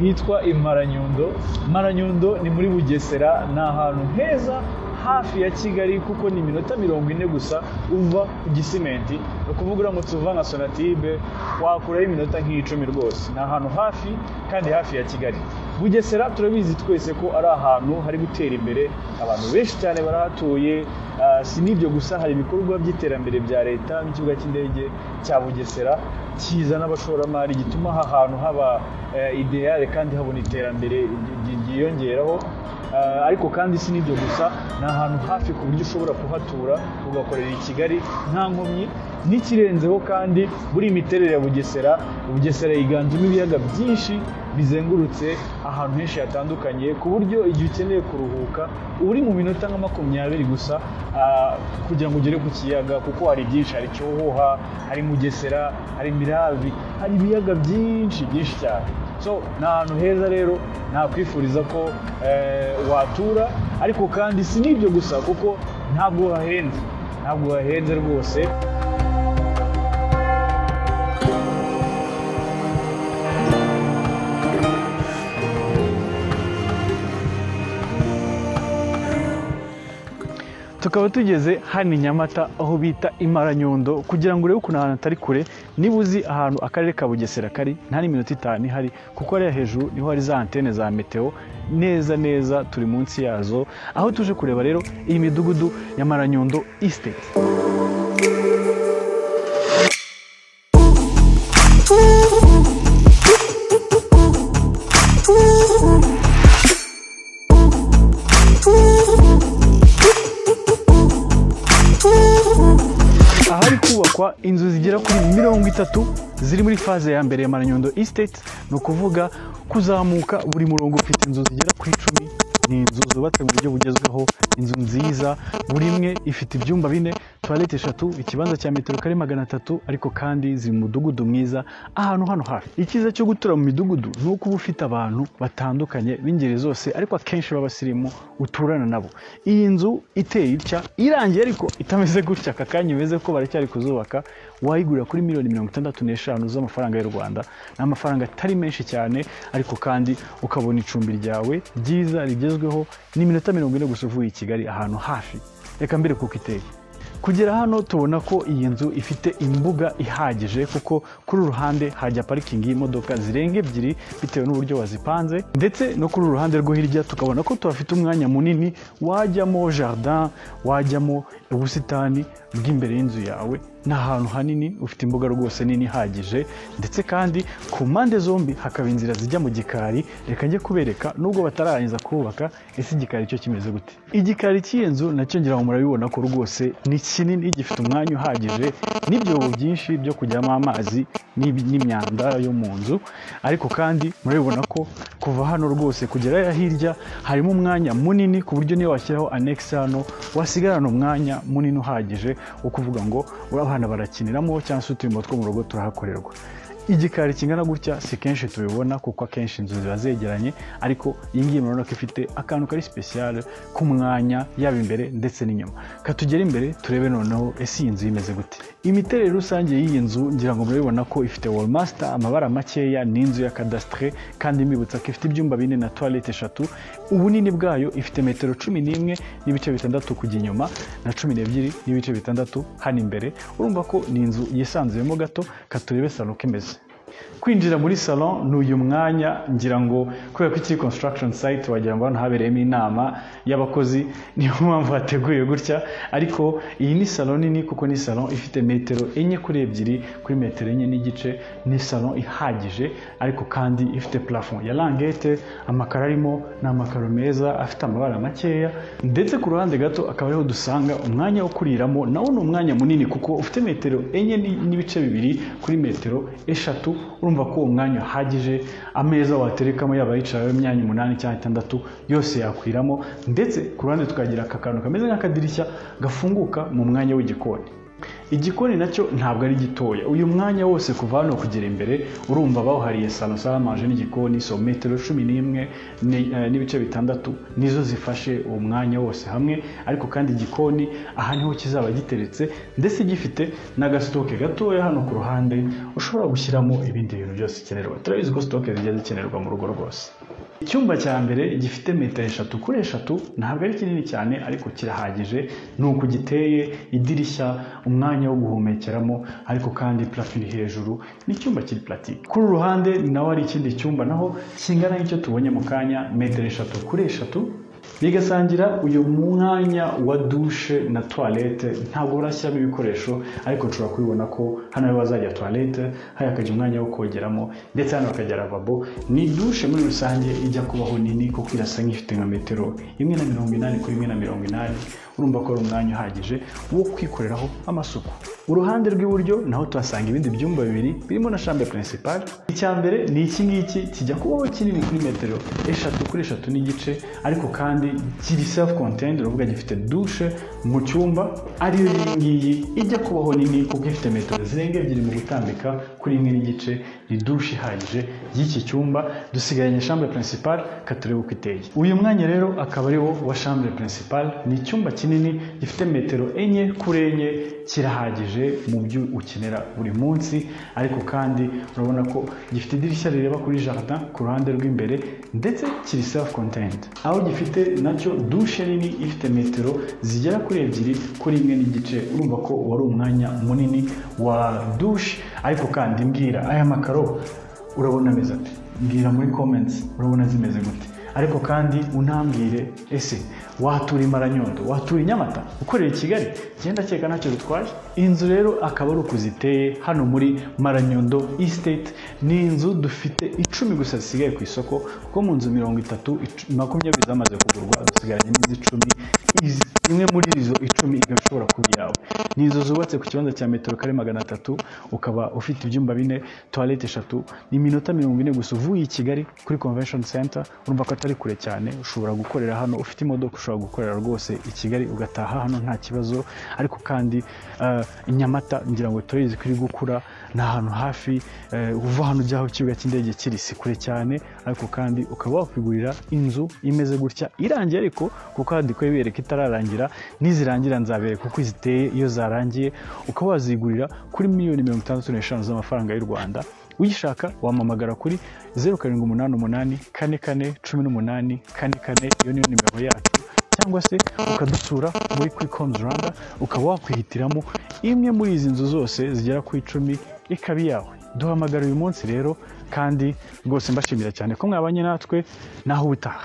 Hitwa i Maranyundo. Maranyundo ni muri Bugesera, ni ahantu heza hafi ya Kigali kuko ni iminota 40 gusa uva ku Gisimenti. Ni ukuvuga uramutse uva nka Sonatibe wakuraho iminota nk'icumi rwose. Ni ahantu hafi kandi hafi ya Kigali. Bugesera turabizi twese ko ari ahantu hari gutera imbere, abantu benshi cyane barahatuye. Si n'ibyo gusa, hari ibikorwa by'iterambere bya leta nk'ikibuga cy'indege cya Bugesera kizana abashoramari, gituma aha hantu haba ideyale kandi habona iterambere ryiyongeraho. Ariko kandi si n'ibyo gusa, ni ahantu hafi ku buryo ushobora kuhatura ugakorera i Kigali nta nkomyi. N'ikirenzeho kandi buri imiterere ya Bugesera, Bugesera yiganjemo ibiyaga byinshi bizengurutse ahantu henshi hatandukanye, ku buryo igihe ukeneye kuruhuka uri mu minota nka 20 gusa kugira ngo ugere ku kiyaga, kuko hari byinshi, hari Cyohoha, hari Mugesera, hari Miravi, hari ibiyaga byinshi byinshi cyane. So ni ahantu heza rero nakwifuriza ko watura. Ariko kandi si n'ibyo gusa kuko ntabwo hahenze, ntabwo hahenze rwose. Tukaba tugeze hano i Nyamata aho bita i Maranyundo. Kugira ngo urebe ukuntu ahantu atari kure, niba uzi ahantu akarere ka Bugesera kari, nta n'iminota 5 ihari, kuko hariya hejuru niho hari za antene za meteo, neza neza turi munsi yazo. Aho tuje kureba rero iyi midugudu ya Maranyundo Estate. Ahari kubakwa inzu zigera kuri 30 ziri muri faze ya mbere ya Maranyundo Estate. Ni ukuvuga kuzamuka buri murongo ufite inzu zigera ku 10. Ni inzu zubatse mu buryo bugezweho, inzu nziza, buri imwe ifite ibyumba 4, toilette 3, ikibanza cya metero kare 300, ariko kandi ziri mu mudugudu mwiza, ahantu hano hafi. Icyiza cyo gutura mu midugudu ni uko uba ufite abantu batandukanye b'ingeri zose, ariko akenshi b'abasirimu uturana nabo. Iyi nzu iteye itya irangiye ariko itameze gutya aka kanya imeze ko baracyari kuzubaka, wayigurira kuri miliyoni 65 z'amafaranga y'u Rwanda. Ni amafaranga atari menshi cyane, ariko kandi ukabona icumbi ryawe ryiza rigezweho, ni iminota 40 gusa uvuye i Kigali, ahantu hafi. Reka mbere kuko iteye. Kugera hano tubona ko iyi nzu ifite imbuga ihagije, kuko kuri uruhande hajya parikingi y'imodoka zirenga 2 bitewe n'uburyo wazipanze, ndetse no kuri uruhande rwo hirya tukabona ko tuhafite umwanya munini wajyamo jardin, wajyamo ubusitani bw'imbere y'inzu yawe. Ni ahantu hanini, ufite imbuga rwose nini ihagije, ndetse kandi ku mpande zombi hakaba inzira zijya mu gikari. Reka njye kubereka nubwo batararangiza kubaka, ese igikari cyo kimeze gute. Igikari cy'iyi nzu nacyo ngira ngo murabibona ko rwose ni kinini, gifite umwanya uhagije n'ibyobo byinshi byo kujyamo amazi n'imyanda yo mu nzu. Ariko kandi murabibona ko kuva hano rwose kugera hirya harimo umwanya munini, ku buryo niyo washyiraho annexe hano wasigarana umwanya munini uhagije wo kuvuga ngo abana barakiniramo cyangwa se uturimo two mu rugo turahakorerwa. Igikari kingana gutya si kenshi tubibona, kuko akenshi inzu ziba zegeranye, ariko iyi ngiyi murabona ko ifite akantu kari special k'umwanya, yaba imbere ndetse n'inyuma. Katugere imbere turebe noneho ese iyi nzu imeze gute. Imiterere rusange y'iyi nzu ngira ngo murabibona ko ifite wall master, amabara makeya, ni inzu ya cadastre, kandi mbibutsa ko ifite ibyumba 4 na toilette 3. Ubunini bwayo ifite metero 11.6 kujya inyuma na 12.6 hano imbere. Urumva ko ni inzu yisanzuyemo gato. Katurebe salon uko imeze. Kwinjira muri salon ni uyu mwanya, ngira ngo kubera ko ikiri construction site wagira ngo hano habereyemo inama y'abakozi, niyo mpamvu hateguye gutya. Ariko iyi ni salon nini, kuko ni salon ifite metero 4 kuri 2 kuri metero 4.5. Ni salon ihagije, ariko kandi ifite plafond ya langete, amakaro arimo ni amakaro meza afite amabara makeya, ndetse ku ruhande gato akaba ariho dusanga umwanya wo kuriramo, nawo ni umwanya munini kuko ufite metero 4.2 kuri metero 3. Urumva ko uwo mwanya uhagije, ameza waterekamo yaba yicaraho imyanya 8 cyangwa 6 yose yakwiramo, ndetse ku ruhande tukagira aka kantu kameze nk'akadirishya gafunguka mu mwanya w'igikoni. Igikoni nacyo ntabwo ari gitoya. Uyu mwanya wose kuva hano kugera imbere urumva bawuhariye salon, salle à manger n'igikoni. So metero 11.6 nizo zifashe uwo mwanya wose hamwe. Ariko kandi igikoni aha niho kizaba giteretse, ndetse gifite n'aga stock gatoya hano ku ruhande ushobora gushyiramo ibindi bintu byose bikenerwa. Turabizi ko stock zijya zikenerwa mu rugo rwose. Icyumba cya mbere gifite metero 3 kuri 3, ntabwo ari kinini cyane ariko kirahagije. Ni uku giteye, idirishya, umwanya wo guhumekeramo, ariko kandi plafond iri hejuru. Ni icyumba kiri pratique. Kuri uru ruhande ni naho hari ikindi cyumba, naho kingana nk'icyo tubonye mu kanya, metero 3 kuri 3, bigasangira uyu mwanya wa douche na toilette. Ntabwo barashyiramo ibikoresho, ariko nshobora kubibona ko hano ariho bazajya toilette, hariya hakajya umwanya wo kogeramo, ndetse hano hakajya lavabo. Ni douche muri rusange ijya kubaho nini, kuko irasa nk'ifite nka metero 1.80 kuri 1.80. Urumva ko ari umwanya uhagije wo kwikoreraho amasuku. Uruhande rw'iburyo naho tuhasanga ibindi byumba bibiri birimo na chambre principale. Icya mbere ni iki ngiki, kijya kubaho kinini kuri metero 3 kuri 3.5, ariko kandi kiri self contained, uravuga gifite douche mu cyumba, ariyo iyi ngiyi ijya kubaho nini kuko ifite metero zirenga 2 mu gutambika kuri 1.5. Ni douche ihagije y'iki cyumba. Dusigaranye chambre principale, katurebe uko iteye. Uyu mwanya rero akaba ari wo wa chambre principale. Ni icyumba kinini gifite metero 4 kuri 4, kirahagije mu byo ukenera buri munsi. Ariko kandi urabona ko gifite idirishya rireba kuri jardin ku ruhande rw'imbere, ndetse kiri self contained, aho gifite nacyo douche nini ifite metero zigera kuri 2 kuri 1.5. Urumva ko wari umwanya munini wa douche. Ariko kandi mbwira, aya makaro urabona ameze ate? Mbwira muri comments, urabona zimeze gute? Ariko kandi unambwire, ese watura i Maranyundo, watura i Nyamata ukorera i Kigali? Genda keka ntacyo bitwaye. Inzu rero akaba ari uku ziteye hano muri Maranyundo Estate. Ni inzu dufite 10 gusa zisigaye ku isoko, kuko mu nzu 30, 20 zamaze kugurwa, dusigaranye n'inzu 10. Imwe muri izo 10 ikaba ishobora kuba iyawe. Ni inzu zubatse ku kibanza cya metero kare 300, ukaba ufite ibyumba bine, toilette eshatu. Ni iminota 40 gusa uvuye i Kigali kuri Convention Center. Urumva ko atari kure cyane. Ushobora gukorera hano ufite imodoka, ushobora gukorera rwose i Kigali ugataha hano nta kibazo. Ariko kandi i Nyamata ngira ngo turabizi ko iri gukura, ni ahantu hafi. Uva hano ujya aho ikibuga cy'indege kiri si kure cyane. Ariko kandi ukaba wakwigurira inzu imeze gutya irangiye, ariko kuko handi ko bereka itararangira, nizirangira nzabereka uko ziteye iyo zarangiye. Ukaba wazigurira kuri miliyoni 65 z'amafaranga y'u Rwanda. Uyishaka wampamagara kuri 0788441844, iyo niyo nimero yacu, cyangwa se ukadusura muri Quick Homes Rwanda, ukaba wakwihitiramo imwe muri izi nzu zose zigera ku 10, ikaba iyawe. Duhamagara uyu munsi rero. Kandi rwose mbashimira cyane ko mwabanye natwe. Naho ubutaha.